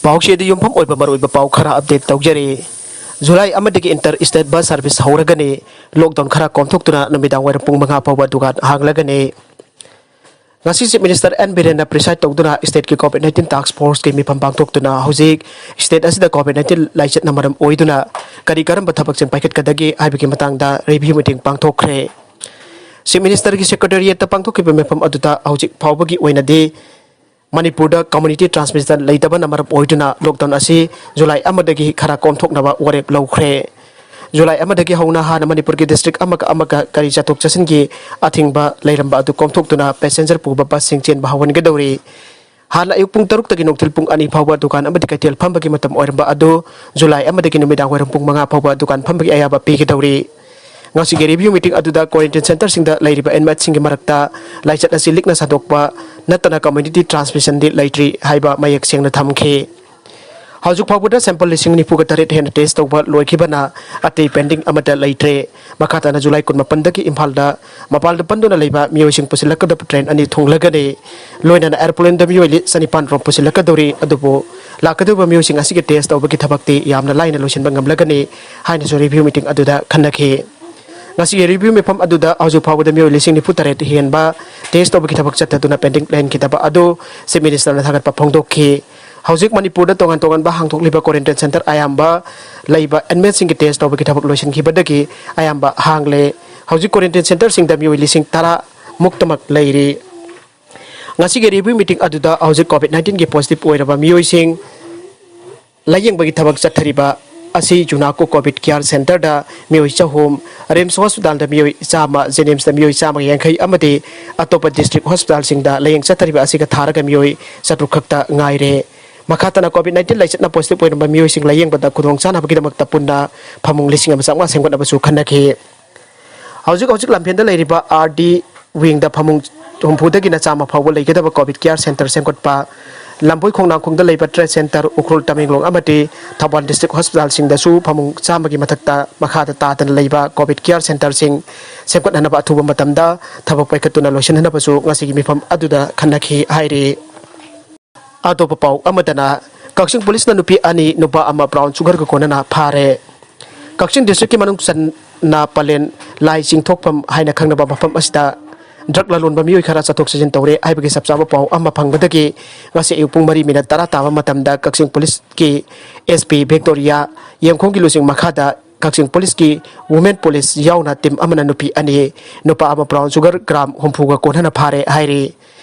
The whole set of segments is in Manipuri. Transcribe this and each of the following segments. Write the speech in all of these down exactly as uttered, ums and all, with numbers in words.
ꯄꯥꯎꯆꯦꯗ ꯌꯨꯝꯐꯝ ꯑꯣꯏꯕ ꯃꯔꯨꯑꯣꯏꯕ ꯄꯥꯎ ꯈꯔ ꯑꯞꯗꯦꯠ ꯇꯧꯖꯔꯤ꯫ ꯖꯨꯂꯥꯏ ꯑꯃꯗꯒꯤ ꯏꯟꯇꯔ ꯏꯁꯇꯦꯠ ꯕꯁ ꯁꯥꯔꯚꯤꯁ ꯍꯧꯔꯒꯅꯤ꯫ ꯂꯣꯛꯗꯥꯎꯟ ꯈꯔ ꯀꯣꯝꯊꯣꯛꯇꯨꯅ ꯅꯨꯃꯤꯗꯥꯡ ꯋꯥꯏꯔꯝ ꯄꯨꯡ ꯃꯉꯥ ꯐꯥꯎꯕ ꯗꯨꯀꯥꯟ ꯍꯥꯡꯂꯒꯅꯤ꯫ ꯉꯁꯤ ꯆꯤꯐ ꯃꯤꯅꯤꯁꯇꯔ ꯑꯦꯟ ꯕꯤꯔꯦꯟꯅ ꯄ꯭ꯔꯤꯁꯥꯏꯗ ꯇꯧꯗꯨꯅ ꯏꯁꯇꯦꯠꯀꯤ ꯀꯣꯚꯤꯗ ꯅꯥꯏꯟꯇꯤꯟ ꯇꯥꯛꯁ ꯐꯣꯔꯁꯀꯤ ꯃꯤꯐꯝ ꯄꯥꯡꯊꯣꯛꯇꯨꯅ ꯍꯧꯖꯤꯛ ꯏꯁꯇꯦꯠ ꯑꯁꯤꯗ ꯀꯣꯚꯤꯗ ꯅꯥꯏꯟꯇꯤꯟ ꯂꯥꯏꯆꯠꯅ ꯃꯔꯝ ꯑꯣꯏꯗꯨꯅ ꯀꯔꯤ ꯀꯔꯝꯕ ꯊꯕꯛꯁꯤꯡ ꯄꯥꯏꯈꯠꯀꯗꯒꯦ ꯍꯥꯏꯕꯒꯤ ꯃꯇꯥꯡꯗ ꯔꯤꯚꯤꯌꯨ ꯃꯤꯇꯤꯡ ꯄꯥꯡꯊꯣꯛꯈ꯭ꯔꯦ꯫ ꯆꯤꯐ ꯃꯤꯅꯤꯁꯇꯔꯒꯤ ꯁꯦꯀ꯭ꯔꯦꯇꯦꯔꯤꯌꯦꯠꯇ ꯄꯥꯡꯊꯣꯛꯈꯤꯕ ꯃꯤꯐꯝ ꯑꯗꯨꯗ ꯍꯧꯖꯤꯛ ꯐꯥꯎꯕꯒꯤ ꯑꯣꯏꯅꯗꯤ ꯃꯅꯤꯄꯨꯔꯗ ꯀꯝꯃ꯭ꯌꯨꯅꯤꯇꯤ ꯇ꯭ꯔꯥꯟꯁꯃꯤꯁꯟ ꯂꯩꯇꯕꯅ ꯃꯔꯝ ꯑꯣꯏꯗꯨꯅ ꯂꯣꯛꯗꯥꯎꯟ ꯑꯁꯤ ꯖꯨꯂꯥꯏ ꯑꯃꯗꯒꯤ ꯈꯔ ꯀꯣꯝꯊꯣꯛꯅꯕ ꯋꯥꯔꯦꯞ ꯂꯧꯈ꯭ꯔꯦ꯫ ꯖꯨꯂꯥꯏ ꯑꯃꯗꯒꯤ ꯍꯧꯅ ꯍꯥꯟꯅ ꯃꯅꯤꯄꯨꯔꯒꯤ ꯗꯤꯁꯇ꯭ꯔꯤꯛ ꯑꯃꯒ ꯑꯃꯒ ꯒꯥꯔꯤ ꯆꯠꯊꯣꯛ ꯆꯠꯁꯤꯟꯒꯤ ꯑꯊꯤꯡꯕ ꯂꯩꯔꯝꯕ ꯑꯗꯨ ꯀꯣꯝꯊꯣꯛꯇꯨꯅ ꯄꯦꯁꯦꯟꯖꯔ ꯄꯨꯕ ꯕꯁꯁꯤꯡ ꯆꯦꯟꯕ ꯍꯧꯍꯟꯒꯗꯧꯔꯤ꯫ ꯍꯥꯟꯅ ꯑꯌꯨꯛ ꯄꯨꯡ ꯇꯔꯨꯛꯇꯒꯤ ꯅꯨꯡꯊꯤꯜ ꯄꯨꯡ ꯑꯅꯤ ꯐꯥꯎꯕ ꯗꯨꯀꯥꯟ ꯑꯃꯗꯤ ꯀꯩꯊꯦꯜ ꯐꯝꯕꯒꯤ ꯃꯇꯝ ꯑꯣꯏꯔꯝꯕ ꯑꯗꯨ ꯖꯨꯂꯥꯏ ꯑꯃꯗꯒꯤ ꯅꯨꯃꯤꯗꯥꯡ ꯋꯥꯏꯔꯝ ꯄꯨꯡ ꯃꯉꯥ ꯐꯥꯎꯕ ꯗꯨꯀꯥꯟ ꯐꯝꯕꯒꯤ ꯑꯌꯥꯕ ꯄꯤꯒꯗꯧꯔꯤ꯫ ꯉꯁꯤꯒꯤ ꯔꯤꯚꯤꯌꯨ ꯃꯤꯇꯤꯡ ꯑꯗꯨꯗ ꯀ꯭ꯋꯥꯔꯦꯟꯇꯤꯟ ꯁꯦꯟꯇꯔꯁꯤꯡꯗ ꯂꯩꯔꯤꯕ ꯏꯟꯃꯦꯠꯁꯤꯡꯒꯤ ꯃꯔꯛꯇ ꯂꯥꯏꯆꯠ ꯑꯁꯤ ꯂꯤꯛꯅ ꯁꯟꯗꯣꯛꯄ ꯅꯠꯇꯅ ꯀꯝꯃ꯭ꯌꯨꯅꯤꯇꯤ ꯇ꯭ꯔꯥꯟꯁꯃꯤꯁꯟꯗꯤ ꯂꯩꯇ꯭ꯔꯤ ꯍꯥꯏꯕ ꯃꯌꯦꯛ ꯁꯦꯡꯅ ꯊꯝꯈꯤ꯫ ꯍꯧꯖꯤꯛ ꯐꯥꯎꯕꯗ ꯁꯦꯝꯄꯜ ꯂꯤꯁꯤꯡ ꯅꯤꯐꯨꯒ ꯇꯔꯦꯠ ꯍꯦꯟꯅ ꯇꯦꯁ ꯇꯧꯕ ꯂꯣꯏꯈꯤꯕꯅ ꯑꯇꯩ ꯄꯦꯟꯗꯤꯡ ꯑꯃꯠꯇ ꯂꯩꯇ꯭ꯔꯦ꯫ ꯃꯈꯥ ꯇꯥꯅ ꯖꯨꯂꯥꯏ ꯀꯨꯟꯃꯥꯄꯟꯗꯒꯤ ꯏꯝꯐꯥꯜꯗ ꯃꯄꯥꯟꯗ ꯄꯟꯗꯨꯅ ꯂꯩꯕ ꯃꯤꯑꯣꯏꯁꯤꯡ ꯄꯨꯁꯤꯜꯂꯛꯀꯗꯕ ꯇ꯭ꯔꯦꯟ ꯑꯅꯤ ꯊꯨꯡꯂꯒꯅꯤ꯫ ꯂꯣꯏꯅꯅ ꯑꯦꯔꯣꯄ꯭ꯂꯦꯟꯗ ꯃꯤꯑꯣꯏ ꯂꯤ-, ꯆꯅꯤꯄꯥꯟ ꯔꯣꯝ ꯄꯨꯁꯤꯜꯂꯛꯀꯗꯧꯔꯤ꯫ ꯑꯗꯨꯕꯨ ꯂꯥꯛꯀꯗꯧꯔꯤꯕ ꯃꯤꯑꯣꯏꯁꯤꯡ ꯑꯁꯤꯒꯤ ꯇꯦꯁ ꯇꯧꯕꯒꯤ ꯊꯕꯛꯇꯤ ꯌꯥꯝꯅ ꯂꯥꯏꯅ ꯂꯣꯏꯁꯤꯟꯕ ꯉꯝꯂꯒꯅꯤ ꯍꯥꯏꯅꯁꯨ ꯔꯤꯚꯤꯌꯨ ꯃꯤꯇꯤꯡ ꯑꯗꯨꯗ ꯈꯟꯅꯈꯤ꯫ ꯉꯁꯤꯒꯤ ꯔꯤꯚꯤꯌꯨ ꯃꯤꯐꯝ ꯑꯗꯨꯗ ꯍꯧꯖꯤꯛ ꯐꯥꯎꯕꯗ ꯃꯤꯑꯣꯏ ꯂꯤꯁꯤꯡ ꯅꯤꯐꯨ ꯇꯔꯦꯠ ꯍꯦꯟꯕ ꯇꯦꯁ ꯇꯧꯕꯒꯤ ꯊꯕꯛ ꯆꯠꯊꯗꯨꯅ ꯄꯦꯟꯗꯤꯡ ꯂꯩꯍꯟꯈꯤꯗꯕ ꯑꯗꯨ ꯆꯤꯐ ꯃꯤꯅꯤꯁꯇꯔꯅ ꯊꯥꯒꯠꯄ ꯐꯣꯡꯗꯣꯛꯈꯤ꯫ ꯍꯧꯖꯤꯛ ꯃꯅꯤꯄꯨꯔꯗ ꯇꯣꯉꯥꯟ ꯇꯣꯉꯥꯟꯕ ꯍꯥꯡꯗꯣꯛꯂꯤꯕ ꯀ꯭ꯋꯥꯔꯦꯟꯇꯤꯟ ꯁꯦꯟꯇꯔ ꯑꯌꯥꯝꯕ ꯂꯩꯕ ꯏꯟꯃꯦꯠꯁꯤꯡꯒꯤ ꯇꯦꯁ ꯇꯧꯕꯒꯤ ꯊꯕꯛ ꯂꯣꯏꯁꯤꯟꯈꯤꯕꯗꯒꯤ ꯑꯌꯥꯝꯕ ꯍꯥꯡꯂꯦ꯫ ꯍꯧꯖꯤꯛ ꯀ꯭ꯋꯥꯔꯦꯟꯇꯤꯟ ꯁꯦꯟꯇꯔꯁꯤꯡꯗ ꯃꯤꯑꯣꯏ ꯂꯤꯁꯤꯡ ꯇꯔꯥ ꯃꯨꯛꯇꯃꯛ ꯂꯩꯔꯤ꯫ ꯉꯁꯤꯒꯤ ꯔꯤꯚꯤꯌꯨ ꯃꯤꯇꯤꯡ ꯑꯗꯨꯗ ꯍꯧꯖꯤꯛ ꯀꯣꯚꯤꯗ ꯅꯥꯏꯟꯇꯤꯟꯒꯤ ꯄꯣꯖꯤꯇꯤꯚ ꯑꯣꯏꯔꯕ ꯃꯤꯑꯣꯏꯁꯤꯡ ꯂꯥꯌꯦꯡꯕꯒꯤ ꯊꯕꯛ ꯆꯠꯊꯔꯤꯕ ꯑꯁꯤ ꯖꯨꯅꯥꯀꯣ ꯀꯣꯚꯤꯗ ꯀꯤꯌꯔ ꯁꯦꯟꯇꯔꯗ ꯃꯤꯑꯣꯏ ꯆꯍꯨꯝ, ꯔꯤꯝꯁ ꯍꯣꯁꯄꯤꯇꯥꯜꯗ ꯃꯤꯑꯣꯏ ꯆꯥꯝꯃ, ꯖꯦꯅꯤꯝꯁꯇ ꯃꯤꯑꯣꯏ ꯆꯥꯝꯃꯒ ꯌꯥꯡꯈꯩ ꯑꯃꯗꯤ ꯑꯇꯣꯞꯄ ꯗꯤꯁꯇ꯭ꯔꯤꯛ ꯍꯣꯁꯄꯤꯇꯥꯜꯁꯤꯡꯗ ꯂꯥꯌꯦꯡ ꯆꯠꯊꯔꯤꯕ ꯑꯁꯤꯒ ꯊꯥꯔꯒ ꯃꯤꯑꯣꯏ ꯆꯥꯇ꯭ꯔꯨꯛ ꯈꯛꯇ ꯉꯥꯏꯔꯦ꯫ ꯃꯈꯥ ꯇꯥꯅ ꯀꯣꯚꯤꯗ ꯅꯥꯏꯟꯇꯤꯟ ꯂꯥꯏꯆꯠꯅ ꯄꯣꯖꯤꯇꯤꯚ ꯑꯣꯏꯔꯝꯕ ꯃꯤꯑꯣꯏꯁꯤꯡ ꯂꯥꯌꯦꯡꯕꯗ ꯈꯨꯗꯣꯡ ꯆꯥꯅꯕꯒꯤꯗꯃꯛꯇ ꯄꯨꯟꯅ ꯐꯃꯨꯡ ꯂꯤꯁꯤꯡ ꯑꯃ ꯆꯥꯝꯃꯉꯥ ꯁꯦꯝꯒꯠꯅꯕꯁꯨ ꯈꯟꯅꯈꯤ꯫ ꯍꯧꯖꯤꯛ ꯍꯧꯖꯤꯛ ꯂꯝꯐꯦꯜꯗ ꯂꯩꯔꯤꯕ ꯑꯥꯔ ꯗꯤ ꯋꯤꯡꯗ ꯐꯃꯨꯡ ꯍꯨꯝꯐꯨꯗꯒꯤꯅ ꯆꯥꯝꯃ ꯐꯥꯎꯕ ꯂꯩꯒꯗꯕ ꯀꯣꯚꯤꯗ ꯀꯤꯌꯔ ꯁꯦꯟꯇꯔ ꯁꯦꯝꯒꯠꯄ, ꯂꯝꯕꯣꯏ ꯈꯣꯡꯅꯥꯡꯈꯣꯡꯗ ꯂꯩꯕ ꯇ꯭ꯔꯦꯗ ꯁꯦꯟꯇꯔ, ꯎꯈ꯭ꯔꯨꯜ, ꯇꯃꯦꯡꯂꯣꯡ ꯑꯃꯗꯤ ꯊꯧꯕꯥꯜ ꯗꯤꯁꯇ꯭ꯔꯤꯛ ꯍꯣꯁꯄꯤꯇꯥꯜꯁꯤꯡꯗꯁꯨ ꯐꯃꯨꯡ ꯆꯥꯝꯃꯒꯤ ꯃꯊꯛꯇ ꯃꯈꯥꯗ ꯇꯥꯗꯅ ꯂꯩꯕ ꯀꯣꯚꯤꯗ ꯀꯤꯌꯔ ꯁꯦꯟꯇꯔꯁꯤꯡ ꯁꯦꯝꯒꯠꯅꯅꯕ ꯑꯊꯨꯕ ꯃꯇꯝꯗ ꯊꯕꯛ ꯄꯥꯏꯈꯠꯇꯨꯅ ꯂꯣꯏꯁꯤꯟꯅꯅꯕꯁꯨ ꯉꯁꯤꯒꯤ ꯃꯤꯐꯝ ꯑꯗꯨꯗ ꯈꯟꯅꯈꯤ ꯍꯥꯏꯔꯤ꯫ ꯑꯇꯣꯞꯄ ꯄꯥꯎ ꯑꯃꯗꯅ, ꯀꯛꯆꯤꯡ ꯄꯨꯂꯤꯁꯅ ꯅꯨꯄꯤ ꯑꯅꯤ, ꯅꯨꯄꯥ ꯑꯃ brown sugarꯒ ꯀꯣꯟꯅꯅ ꯐꯥꯔꯦ꯫ ꯀꯛꯆꯤꯡ districtꯀꯤ ꯃꯅꯨꯡ ꯆꯟꯅ ꯄꯂꯦꯟ ꯂꯥꯏ ꯆꯤꯡꯊꯣꯛꯐꯝ ꯍꯥꯏꯅ ꯈꯪꯅꯕ ꯃꯐꯝ ꯑꯁꯤꯗ drug ꯂꯂꯣꯟꯕ ꯃꯤꯑꯣꯏ ꯈꯔ ꯆꯠꯊꯣꯛ ꯆꯠꯁꯤꯟ ꯇꯧꯔꯦ ꯍꯥꯏꯕꯒꯤ ꯆꯞ ꯆꯥꯕ ꯄꯥꯎ ꯑꯃ ꯐꯪꯕꯗꯒꯤ ꯉꯁꯤ ꯑꯌꯨꯛ ꯄꯨꯡ ꯃꯔꯤ minute ꯇꯔꯥ ꯇꯥꯕ ꯃꯇꯝꯗ ꯀꯛꯆꯤꯡ ꯄꯨꯂꯤꯁꯀꯤ SP Victoria ꯌꯦꯡꯈꯣꯝꯒꯤ ꯂꯨꯆꯤꯡ ꯃꯈꯥꯗ ꯀꯛꯆꯤꯡ ꯄꯨꯂꯤꯁꯀꯤ women police ꯌꯥꯎꯅ team ꯑꯃꯅ ꯅꯨꯄꯤ ꯑꯅꯤ, ꯅꯨꯄꯥ ꯑꯃ brown sugar gram ꯍꯨꯝꯐꯨꯒ ꯀꯣꯟꯅꯅ ꯐꯥꯔꯦ ꯍꯥꯏꯔꯤ꯫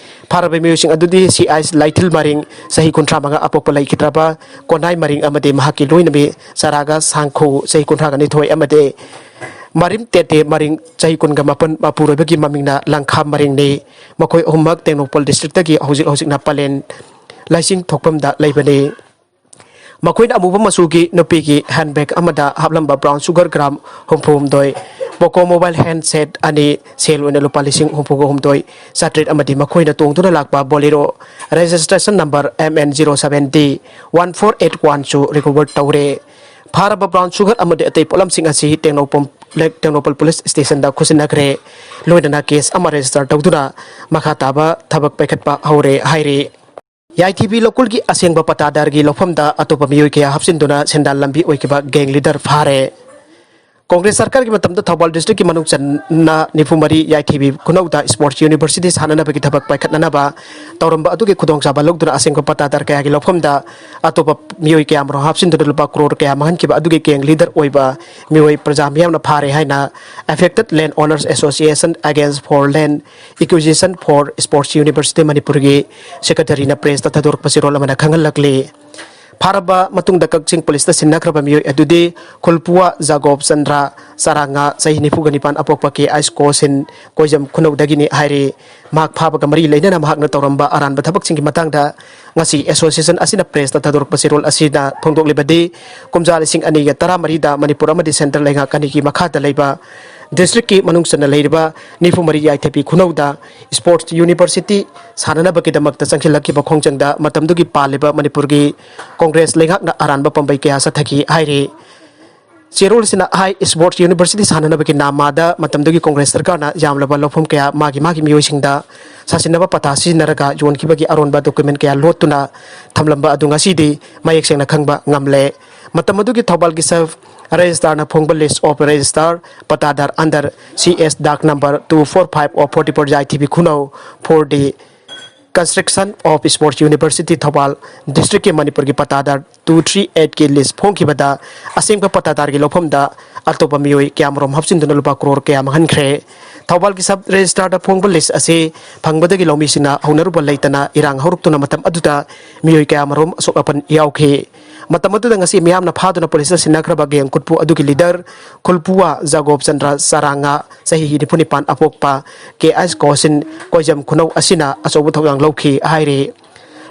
ꯐꯥꯔꯕ ꯃꯤꯑꯣꯏꯁꯤꯡ ꯑꯗꯨꯗꯤ ꯁꯤ ꯑꯥꯏ ꯂꯥꯏꯊꯤꯜ ꯃꯔꯤꯡ, ꯆꯍꯤ ꯀꯨꯟꯊ꯭ꯔꯥ ꯃꯉꯥ, ꯑꯄꯣꯛꯄ ꯂꯩꯈꯤꯗ꯭ꯔꯕ ꯀꯣꯅꯥꯏ ꯃꯔꯤꯡ ꯑꯃꯗꯤ ꯃꯍꯥꯛꯀꯤ ꯂꯣꯏꯅꯕꯤ ꯆꯔꯥꯒ ꯁꯥꯡꯈꯨ, ꯆꯍꯤ ꯀꯨꯟꯊ꯭ꯔꯥꯒ ꯅꯤꯊꯣꯏ, ꯑꯃꯗꯤ ꯃꯔꯤꯝ ꯇꯦꯇꯦ ꯃꯔꯤꯡ, ꯆꯍꯤ ꯀꯨꯟꯒ ꯃꯥꯄꯟ, ꯃꯄꯨꯔꯣꯏꯕꯒꯤ ꯃꯃꯤꯡꯅ ꯂꯪꯈꯥꯝ ꯃꯔꯤꯡꯅꯤ꯫ ꯃꯈꯣꯏ ꯑꯍꯨꯝꯃꯛ ꯇꯦꯡꯅꯧꯄꯜ districtꯇꯒꯤ ꯍꯧꯖꯤꯛ ꯍꯧꯖꯤꯛꯅ ꯄꯂꯦꯟ ꯂꯥꯏꯆꯤꯡ ꯊꯣꯛꯐꯝꯗ ꯂꯩꯕꯅꯤ꯫ ꯃꯈꯣꯏꯅ ꯑꯃꯨꯕ ꯃꯆꯨꯒꯤ ꯅꯨꯄꯤꯒꯤ handbag ꯑꯃꯗ ꯍꯥꯞꯂꯝꯕ brown sugar gram ꯍꯨꯝꯐꯨ ꯍꯨꯝꯗꯣꯏ, Poco mobile handset ꯑꯅꯤ, ꯁꯦꯜ ꯑꯣꯏꯅ ꯂꯨꯄꯥ ꯂꯤꯁꯤꯡ ꯍꯨꯝꯐꯨꯒ ꯍꯨꯝꯗꯣꯏ ꯆꯥꯇ꯭ꯔꯦꯠ ꯑꯃꯗꯤ ꯃꯈꯣꯏꯅ ꯇꯣꯡꯗꯨꯅ ꯂꯥꯛꯄ Bolero registration number M N zero seven D one four eight one ꯁꯨ recover ꯇꯧꯔꯦ꯫ ꯐꯥꯔꯕ brown sugar ꯑꯃꯗꯤ ꯑꯇꯩ ꯄꯣꯠꯂꯝꯁꯤꯡ ꯑꯁꯤ ꯇꯦꯡꯅꯧꯄꯝ, ꯇꯦꯡꯅꯧꯄꯜ police stationꯗ ꯈꯨꯠꯁꯤꯟꯅꯈ꯭ꯔꯦ꯫ ꯂꯣꯏꯅꯅ case ꯑꯃ register ꯇꯧꯗꯨꯅ ꯃꯈꯥ ꯇꯥꯕ ꯊꯕꯛ ꯄꯥꯏꯈꯠꯄ ꯍꯧꯔꯦ ꯍꯥꯏꯔꯤ꯫ ꯌꯥꯏꯊꯤꯕꯤ ꯂꯧꯀꯨꯜꯒꯤ ꯑꯁꯦꯡꯕ ꯄꯠꯇꯥꯗꯥꯔꯒꯤ ꯂꯧꯐꯝꯗ ꯑꯇꯣꯞꯄ ꯃꯤꯑꯣꯏ ꯀꯌꯥ ꯍꯥꯞꯆꯤꯟꯗꯨꯅ ꯁꯦꯟꯗꯥꯟ ꯂꯝꯕꯤ ꯑꯣꯏꯈꯤꯕ gang leader ꯐꯥꯔꯦ꯫ ꯀꯣꯡꯒ꯭ꯔꯦꯁ ꯁꯔꯀꯥꯔꯒꯤ ꯃꯇꯝꯗ ꯊꯧꯕꯥꯜ districtꯀꯤ ꯃꯅꯨꯡ ꯆꯟꯅ ꯅꯤꯐꯨ ꯃꯔꯤ ꯌꯥꯏꯊꯤꯕꯤ ꯈꯨꯅꯧꯗ sports university ꯁꯥꯟꯅꯅꯕꯒꯤ ꯊꯕꯛ ꯄꯥꯏꯈꯠꯅꯅꯕ ꯇꯧꯔꯝꯕ ꯑꯗꯨꯒꯤ ꯈꯨꯗꯣꯡꯆꯥꯕ ꯂꯧꯗꯨꯅ ꯑꯁꯦꯡꯕ ꯄꯠꯇꯥꯗꯥꯔ ꯀꯌꯥꯒꯤ ꯂꯧꯐꯝꯗ ꯑꯇꯣꯞꯄ ꯃꯤꯑꯣꯏ ꯀꯌꯥꯃꯔꯨꯝ ꯍꯥꯞꯆꯤꯟꯗꯨꯅ ꯂꯨꯄꯥ ꯀ꯭ꯔꯣꯔ ꯀꯌꯥ ꯃꯥꯡꯍꯟꯈꯤꯕ ꯑꯗꯨꯒꯤ gang leader ꯑꯣꯏꯕ ꯃꯤꯑꯣꯏ ꯄ꯭ꯔꯖꯥ ꯃꯤꯌꯥꯝꯅ ꯐꯥꯔꯦ ꯍꯥꯏꯅ Affected Land Owners Association Against Foreign Acquisition for Sports University ꯃꯅꯤꯄꯨꯔꯒꯤ secretaryꯅ pressꯇ ꯊꯥꯗꯣꯔꯛꯄ ꯆꯦꯔꯣꯜ ꯑꯃꯅ ꯈꯪꯍꯜꯂꯛꯂꯤ꯫ ꯐꯥꯔꯕ ꯃꯇꯨꯡꯗ ꯀꯛꯆꯤꯡ ꯄꯨꯂꯤꯁꯇ ꯁꯤꯟꯅꯈ꯭ꯔꯕ ꯃꯤꯑꯣꯏ ꯑꯗꯨꯗꯤ ꯈꯨꯜꯄꯨꯋꯥ ꯖꯥꯒꯣꯞ ꯆꯟꯗ꯭ꯔ ꯆꯔꯥꯉꯥ, ꯆꯍꯤ ꯅꯤꯐꯨꯒ ꯅꯤꯄꯥꯟ, ꯑꯄꯣꯛꯄ ꯀꯦ ꯑꯥꯏꯁ ꯀꯣꯁꯤꯟ ꯀꯣꯏꯖꯝ ꯈꯨꯅꯧꯗꯒꯤꯅꯤ ꯍꯥꯏꯔꯤ꯫ ꯃꯍꯥꯛ ꯐꯥꯕꯒ ꯃꯔꯤ ꯂꯩꯅꯅ ꯃꯍꯥꯛꯅ ꯇꯧꯔꯝꯕ ꯑꯔꯥꯟꯕ ꯊꯕꯛꯁꯤꯡꯒꯤ ꯃꯇꯥꯡꯗ ꯉꯁꯤ association ꯑꯁꯤꯅ pressꯇ ꯊꯥꯗꯣꯔꯛꯄ ꯆꯦꯔꯣꯜ ꯑꯁꯤꯗ ꯐꯣꯡꯗꯣꯛꯂꯤꯕꯗꯤ, ꯀꯨꯝꯖꯥ ꯂꯤꯁꯤꯡ ꯑꯅꯤꯒ ꯇꯔꯥꯃꯔꯤꯗ ꯃꯅꯤꯄꯨꯔ ꯑꯃꯗꯤ central ꯂꯩꯉꯥꯛ ꯑꯅꯤꯒꯤ ꯃꯈꯥꯗ ꯂꯩꯕ districtꯀꯤ ꯃꯅꯨꯡ ꯆꯟꯅ ꯂꯩꯔꯤꯕ ꯅꯤꯐꯨ ꯃꯔꯤ ꯌꯥꯏꯊꯤꯕꯤ ꯈꯨꯅꯧꯗ sports university ꯁꯥꯟꯅꯅꯕꯒꯤꯗꯃꯛꯇ ꯆꯪꯁꯤꯜꯂꯛꯈꯤꯕ ꯈꯣꯡꯖꯪꯗ ꯃꯇꯝꯗꯨꯒꯤ ꯄꯥꯜꯂꯤꯕ ꯃꯅꯤꯄꯨꯔꯒꯤ ꯀꯣꯡꯒ꯭ꯔꯦꯁ ꯂꯩꯉꯥꯛꯅ ꯑꯔꯥꯟꯕ ꯄꯥꯝꯕꯩ ꯀꯌꯥ ꯆꯠꯊꯈꯤ ꯍꯥꯏꯔꯤ꯫ ꯆꯦꯔꯣꯜꯁꯤꯅ ꯍꯥꯏ, ꯏꯁꯄꯣꯔꯠꯁ ꯌꯨꯅꯤꯚꯔꯁꯤꯇꯤ ꯁꯥꯟꯅꯅꯕꯒꯤ ꯅꯥꯃꯥꯗ ꯃꯇꯝꯗꯨꯒꯤ ꯀꯣꯡꯒ꯭ꯔꯦꯁ ꯁꯔꯀꯥꯔꯅ ꯌꯥꯝꯂꯕ ꯂꯧꯐꯝ ꯀꯌꯥ ꯃꯥꯒꯤ ꯃꯥꯒꯤ ꯃꯤꯑꯣꯏꯁꯤꯡꯗ ꯁꯥꯁꯤꯟꯅꯕ ꯄꯇꯥ ꯁꯤꯖꯤꯟꯅꯔꯒ ꯌꯣꯟꯈꯤꯕꯒꯤ ꯑꯔꯣꯟꯕ ꯗꯣꯀꯨꯃꯦꯟ ꯀꯌꯥ ꯂꯣꯠꯇꯨꯅ ꯊꯝꯂꯝꯕ ꯑꯗꯨ ꯉꯁꯤꯗꯤ ꯃꯌꯦꯛ ꯁꯦꯡꯅ ꯈꯪꯕ ꯉꯝꯂꯦ꯫ ꯃꯇꯝ ꯑꯗꯨꯒꯤ ꯊꯧꯕꯥꯜꯒꯤ ꯁꯕ ꯔꯦꯖꯤꯁꯇ꯭ꯔꯥꯔꯅ ꯐꯣꯡꯕ list of registrar ꯄꯇꯥꯗꯥꯔ under C S dark number two four five of forty four ꯌꯥꯏꯊꯤꯕꯤ ꯈꯨꯅꯧ for the construction of sports university Thoubal ꯗꯤꯁꯇ꯭ꯔꯤꯛꯀꯤ ꯃꯅꯤꯄꯨꯔꯒꯤ ꯄꯇꯥꯗꯥꯔ two three eight ꯀꯤ list ꯐꯣꯡꯈꯤꯕꯗ ꯑꯁꯦꯡꯕ ꯄꯇꯥꯗꯥꯔꯒꯤ ꯂꯧꯐꯝꯗ ꯑꯇꯣꯞꯄ ꯃꯤꯑꯣꯏ ꯀꯌꯥꯃꯔꯨꯝ ꯍꯥꯞꯆꯤꯟꯗꯨꯅ ꯂꯨꯄꯥ ꯀ꯭ꯔꯣꯔ ꯀꯌꯥ ꯃꯥꯡꯍꯟꯈ꯭ꯔꯦ꯫ ꯊꯧꯕꯥꯜꯒꯤ ꯁꯕ ꯔꯦꯖꯤꯁꯇ꯭ꯔꯥꯔꯗ ꯐꯣꯡꯕ list ꯑꯁꯤ ꯐꯪꯕꯗꯒꯤ ꯂꯧꯃꯤꯁꯤꯡꯅ ꯍꯧꯅꯔꯨꯕ ꯂꯩꯇꯅ ꯏꯔꯥꯡ ꯍꯧꯔꯛꯇꯨꯅ ꯃꯇꯝ ꯑꯗꯨꯗ ꯃꯤꯑꯣꯏ ꯀꯌꯥꯃꯔꯨꯝ ꯑꯁꯣꯛ ꯑꯄꯟ ꯌꯥꯎꯈꯤ꯫ ꯃꯇꯝ ꯑꯗꯨꯗ ꯉꯁꯤ ꯃꯤꯌꯥꯝꯅ ꯐꯥꯗꯨꯅ ꯄꯨꯂꯤꯁꯇ ꯁꯤꯟꯅꯈ꯭ꯔꯕ ꯒꯦꯡ ꯀꯨꯠꯄꯨ ꯑꯗꯨꯒꯤ ꯂꯤꯗꯔ ꯈꯨꯜꯄꯨꯋꯥ ꯖꯥꯒꯣꯞ ꯆꯟꯗ꯭ꯔ ꯆꯔꯥꯉꯥ, ꯆꯍꯤ ꯅꯤꯐꯨ ꯅꯤꯄꯥꯟ ꯑꯄꯣꯛꯄ, ꯀꯦ ꯑꯩꯆ ꯀꯣꯁꯤꯟ, ꯀꯣꯏꯖꯝ ꯈꯨꯅꯧ ꯑꯁꯤꯅ ꯑꯆꯧꯕ ꯊꯧꯗꯥꯡ ꯂꯧꯈꯤ ꯍꯥꯏꯔꯤ꯫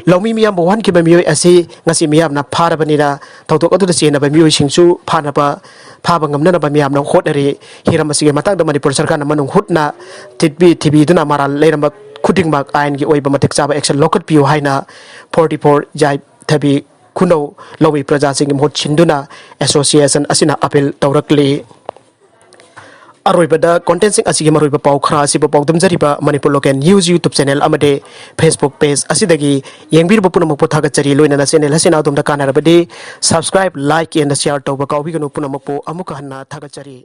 ꯂꯧꯃꯤ ꯃꯤꯌꯥꯝꯕꯨ ꯋꯥꯍꯟꯈꯤꯕ ꯃꯤꯑꯣꯏ ꯑꯁꯤ ꯉꯁꯤ ꯃꯤꯌꯥꯝꯅ ꯐꯥꯔꯕꯅꯤꯅ ꯊꯧꯗꯣꯛ ꯑꯗꯨꯗ ꯆꯦꯟꯅꯕ ꯃꯤꯑꯣꯏꯁꯤꯡꯁꯨ ꯐꯥꯅꯕ, ꯐꯥꯕ ꯉꯝꯅꯅꯕ ꯃꯤꯌꯥꯝꯅ ꯍꯣꯠꯅꯔꯤ꯫ ꯍꯤꯔꯝ ꯑꯁꯤꯒꯤ ꯃꯇꯥꯡꯗ ꯃꯅꯤꯄꯨꯔ ꯁꯔꯀꯥꯔꯅ ꯃꯅꯨꯡ ꯍꯨꯠꯅ ꯊꯤꯠꯄꯤ ꯊꯤꯕꯤꯗꯨꯅ ꯃꯔꯥꯜ ꯂꯩꯔꯝꯕ ꯈꯨꯗꯤꯡꯃꯛ ꯑꯥꯏꯟꯒꯤ ꯑꯣꯏꯕ ꯃꯇꯤꯛ ꯆꯥꯕ action ꯂꯧꯈꯠꯄꯤꯌꯨ ꯍꯥꯏꯅ forty four ꯌꯥꯏꯊꯕꯤ ꯈꯨꯅꯧ ꯂꯧꯃꯤ ꯄ꯭ꯔꯖꯥꯁꯤꯡꯒꯤ ꯃꯍꯨꯠ ꯁꯤꯟꯗꯨꯅ association ꯑꯁꯤꯅ appeal ꯇꯧꯔꯛꯂꯤ꯫ ꯑꯔꯣꯏꯕꯗ contentꯁꯤꯡ ꯑꯁꯤꯒꯤ ꯃꯔꯨꯑꯣꯏꯕ ꯄꯥꯎ ꯈꯔ ꯑꯁꯤꯕꯨ ꯄꯥꯎꯗꯝꯖꯔꯤꯕ Manipur local news YouTube channel ꯑꯃꯗꯤ Facebook page ꯑꯁꯤꯗꯒꯤ ꯌꯦꯡꯕꯤꯔꯤꯕ ꯄꯨꯝꯅꯃꯛꯄꯨ ꯊꯥꯒꯠꯆꯔꯤ꯫ ꯂꯣꯏꯅꯅ channel ꯑꯁꯤꯅ ꯑꯗꯣꯝꯗ ꯀꯥꯟꯅꯔꯕꯗꯤ subscribe, like and share ꯇꯧꯕ ꯀꯥꯎꯕꯤꯒꯅꯨ꯫ ꯄꯨꯝꯅꯃꯛꯄꯨ ꯑꯃꯨꯛꯀ ꯍꯟꯅ ꯊꯥꯒꯠꯆꯔꯤ꯫